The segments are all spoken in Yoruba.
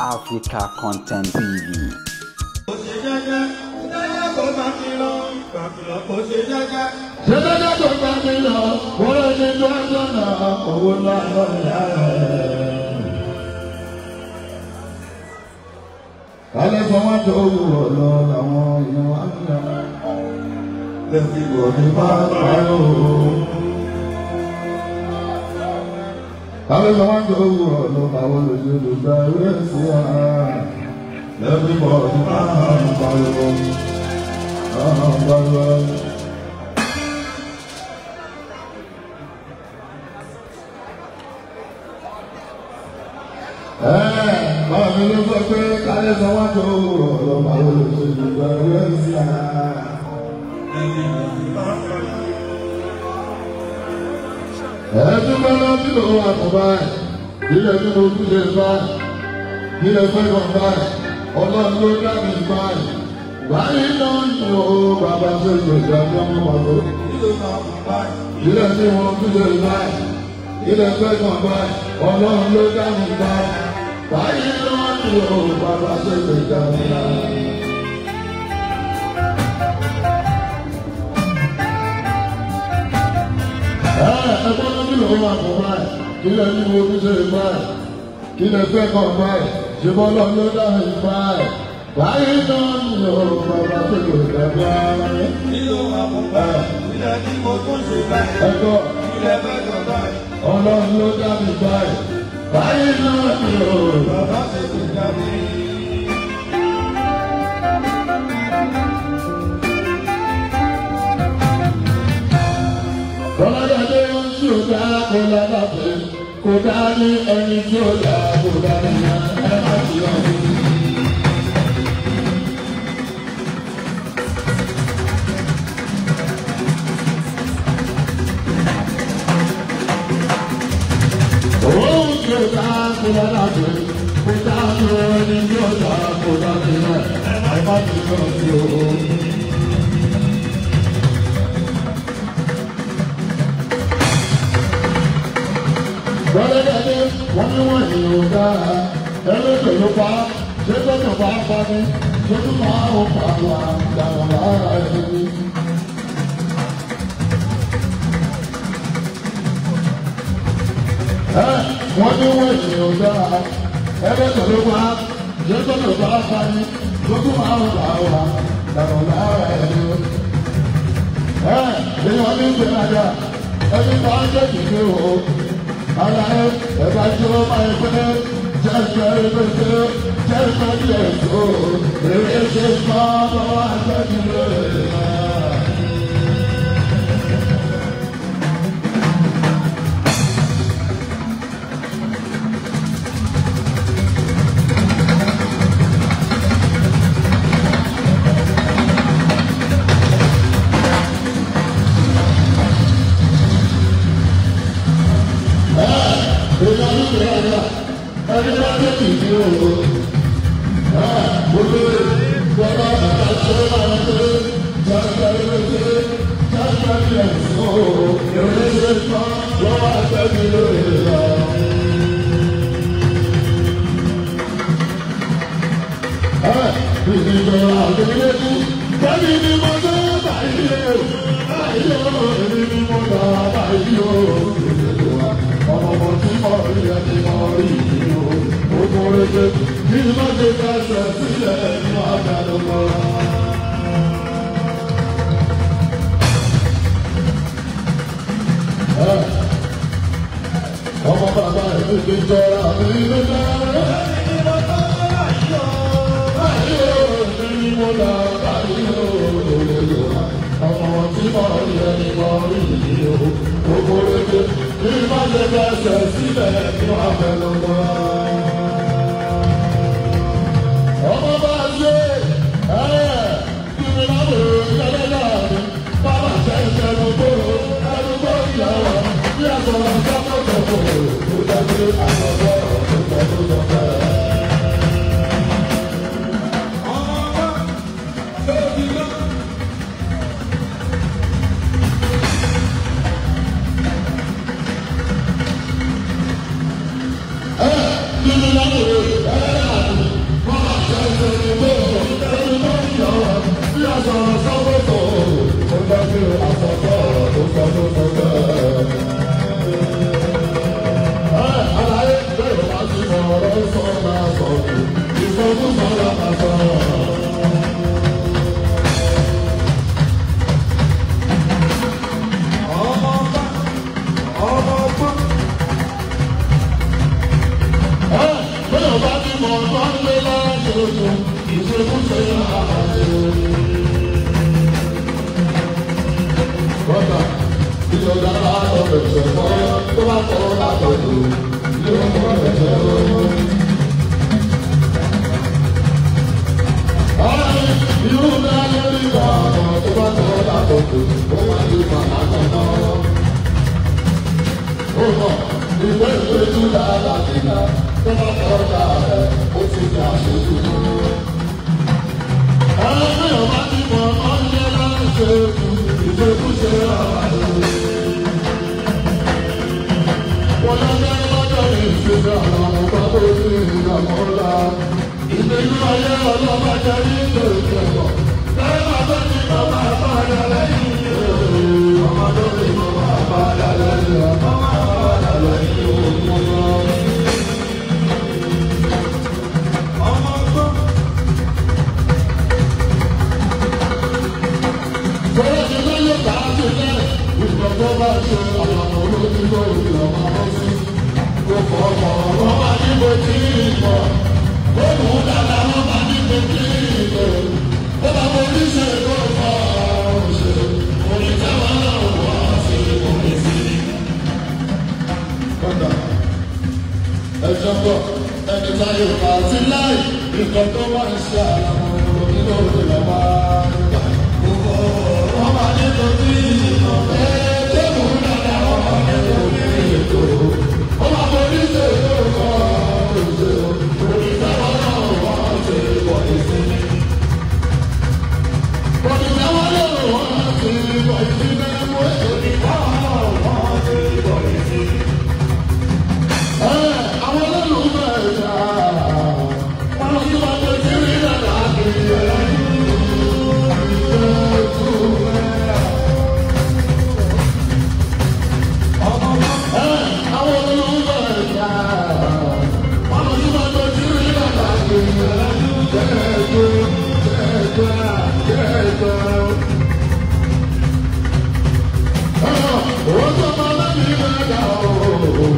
Africa Content TV. Kò ṣe jẹ́jẹ́, jẹ́jẹ́ kò bá mi lọ, gbàgbọ́ kò ṣe jẹ́jẹ́. Ṣé jẹ́jẹ́ kò bá mi lọ, wọ́n ní lọ́jọ́ náà, owó ńlá lọ́ọ̀yà rẹ̀. Kálẹ̀ sọ wọ́n tó wúrọ̀ lọ làwọn èèyàn wá ń lọ. Lẹ́sìn bò ní bá pàrọ̀. Kálẹ̀ sọ wọ́n tó wúrọ̀ lọ làwọn olóṣèlú gba ewé sí ara. Lẹ́sìn bò ní bá pàrọ̀. Bàbá mi ló sọ pé kálẹ̀ sọ wá tó wúrọ̀ lọ làwọn olóṣèlú gba ewé sí ara. Ẹ̀ẹ́dún bá lọ sí òun àkọ́bá ẹ̀, ilẹ̀ tí mo tún lè bá ẹ̀, ilẹ̀ fẹ́ kàn bá ẹ̀, ọlọ́run ló dá mi bá ẹ̀. Báyìí náà ń lò ó bàbá tó lè dá ní ọmọ pàtó. Ilẹ̀ tí mo tún lè bá ẹ̀, ilẹ̀ fẹ́ kàn bá ẹ̀, ọlọ́run ló dá mi bá ẹ̀. Báyìí náà ń lò ó bàbá tó lè dá mi bá ẹ̀. Ẹgbọ́n ló nílò ó máa kọ̀ báyìí, kí lẹ ní mo tún ṣe báyìí, kí lẹ fẹ́ kọ̀ báyìí, ṣe bọ́lá ló dá mi báyìí. Báyìí náà ń lò bàbá tó lò dàgbà. Kí ló máa kọ̀ báyìí, kí lẹ ní mo tún ṣe báyìí, Ẹgbọ́n kí lẹ fẹ́ kọ̀ báyìí, ọlọ́run ló dá mi báyìí. Báyìí náà ń lò bàbá tó lè dá mi. Bọ́ládé ń tí ó dá kó lábàbẹ̀, kò dá ní ẹni tí ó dá kó dá ní ẹ má ti ọdún. Òun tí ó dá kó lábàbẹ̀, kò dá ní ẹni tí ó dá kó dá ní ẹ má ti ọdún. Bọ́lẹ́dẹ́dẹ́ wọ́n ní wọ́n ní ò dáa, ẹlẹ́dẹ̀ ló pa, ṣé gbọ́dọ̀ bá pa ni, ṣé tó máa ń pa wà dára lára ẹni. Wọ́n ní wọ́n ní ò dáa, ẹlẹ́dẹ̀ ló pa, ṣé gbọ́dọ̀ bá pa ni, ṣé tó máa ń pa wà dára lára ẹni. Èèyàn ní ìgbéraga, ẹni bá ń jẹ́ kìkì o. Ara ẹ ẹ̀bá tí ó máa ń pẹ́ jẹ́fẹ́ pẹ́pẹ́ jẹ́fẹ́ díẹ̀ tó èrè ṣe fọ́ lọ́wọ́ àgbẹ̀dúró rẹ̀. Ọmọ bàbá ìlú ti jọra mi ló dára. Ọmọ tí mo rí ẹni mo rí yìí o, gbogbo rege ní má ṣe fẹsẹ̀ sílẹ̀ ní abẹ lọ́wọ́. Ọmọ bá ṣe kí mi má bò lọ́lọ́lọ́ mi, bàbá ṣe ń tẹnu gbòòrò ẹnu gbòòrò ìyàwó bí àtọ̀rọ̀ sọ́kọ̀tọ̀ kò tó dájú àtọ̀rọ̀ tó tọ́ tó tọ́. Ọmọ tó ti lọ. Ìsọkúsọ la máa sọ. Ọmọ ọba, ọmọ ọgbọ́n. Bẹ́ẹ̀ bá ti mọ̀ ọ́ ń gbé láṣojú, ìṣekúṣe la máa ṣe. Bọ́dà, ìjọba lọ bẹ̀rẹ̀ fọ́ tó bá tọ́ látọ̀dọ̀ yóò mọ̀ ẹ̀jẹ̀ o. Irú náà lórí ọ̀nà tó bá tọ́ látọ̀dọ̀ ó wá ní màmá kan náà. Ó mọ̀ ìwé ìgbẹ́jú dáadáa kíkà tó bá tọ́ dáadáa ó ti di àṣejù. Ẹgbẹ́ ọba ti mọ̀ ọ́ ń jẹ́ láṣẹ ìṣekúṣe àbàdàn. Wọ́n lọ jẹ́ lọ́jọ́ ìṣẹ̀lẹ̀ àwọn ọba tó ti ìgbàmọ́lá. Ìgbẹ́jú ayé ọlọ́ba jẹ́ nítorí ẹ̀kọ́. Lẹ́yìn tó ti mọ̀ máa padà lẹ́yìn. Ọmọ tó ti mọ̀ máa padà lẹ́yìn. Ọmọ máa padà lẹ́yìn òun. Ọmọ ọgbọ́n. Bọ́lá ti lóye bá a ti lẹ̀. Ìgbà tó bá ṣe àlàmọ́ lójú lórí ọmọ ọmọ sí. Kò fọkàn wọ́n máa ní mo tí ì mọ̀. Ó mú dáadáa wọ́n máa ní mo tí ì mọ̀. Ó bá mo ní ṣe kó fọ́ ọ̀run ṣe. Òní táwọn náà wọ̀ sí òní sí. Kọ́ńtà ẹ̀jọ̀ bọ̀ ẹni táyé bá ti láì. Nǹkan tó máa ń ṣe àlàmọ́ lójú lórí ọmọ àgbà. Wọ́n máa ní mo tí ì mọ̀. Ẹ̀ẹ́dẹ́gbẹ̀rún mú dáadáa wọ́n máa ní mo tí ì mọ̀. Ó máa mo ní ṣe kó fọ́ ọ̀run ṣe. Òní táwọn náà wọ̀ sí òní sí. Òní táwọn náà wọ̀ sí òní sí. Òní táwọn náà wọ̀ sí òní sí. Àwọn olólùfẹ́ ẹ̀yà, àwọn tí wọ́n tó ti rí dàda kiri ẹ̀yà. Ọmọ ọgbọ́n. Àwọn olólùfẹ́ ẹ̀yà, àwọn tí wọ́n tó ti rí dàda kiri ẹ̀yà. Jẹ́ẹ̀dọ́, jẹ́ẹ̀dọ́, jẹ́ẹ̀dọ́. Ó tó máa lẹ́nu ìgbà ooo.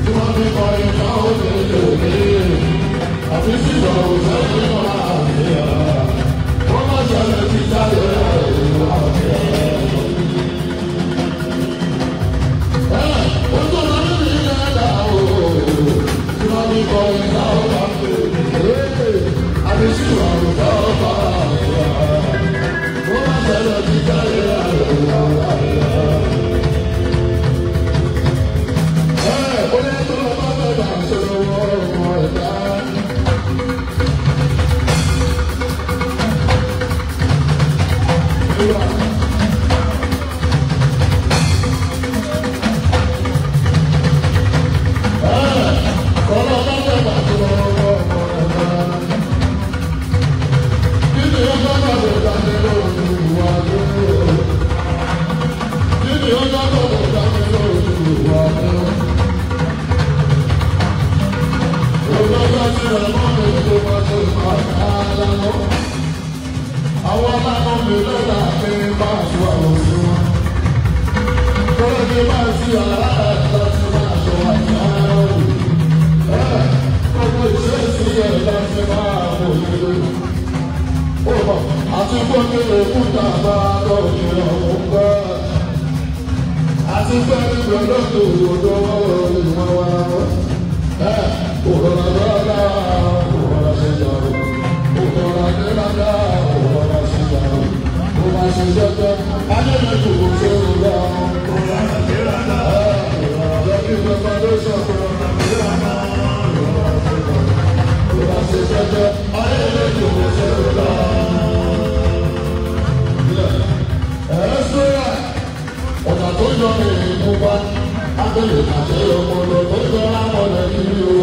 Tí wọ́n fi kọ ìtàn òde lòdì. Àti sísọ òṣèlú máa ń yà. Wọ́n má ṣẹlẹ̀ ti jáde ìwà ọ̀kẹ́. Ó tó máa lẹ́nu ìgbà ooo. Tí wọ́n fi kọ ìtàn òde lòdì. Àti sísọ òṣèlú máa ń yà. Wọ́n má ṣẹlẹ̀ ti jáde ìwà ọ̀kẹ́. Àwọn aláàánú mi lọ́la pé máa ṣe àwọn sí wọn. Kọ́lá ní máa ṣe aláàlá láti máa ṣọ àti àárò. Gbogbo ìṣesí ẹ̀ láti máa wò lé. Ó mọ̀ àti gbọ́dọ̀ òkúta bá lọ́ọ̀kì ọ̀hún gbọ́. Àti gbọ́dọ̀ lọ́dọ̀ òdò ìwọ̀n wa. Òrọ̀lá lọ́la òrọ̀lá ṣe jàrò. Òrọ̀lá lọ́la òrọ̀lá ṣe jàrò. Ó máa ṣe jẹ́jẹ́, ayélujára kò ṣe é lọ. Òrọ̀lá kí pẹpẹ ló ṣọ̀kọ̀. Òrọ̀lá ṣe jẹ́jẹ́, ayélujára kò ṣe é lọ. Ẹ̀ẹ́sìrà ọ̀nà tó yọ ní ìmú bá abẹ́lé àti ọpọlọ tó yọ lámọ̀lẹ́ kiri o.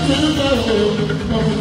Thank you.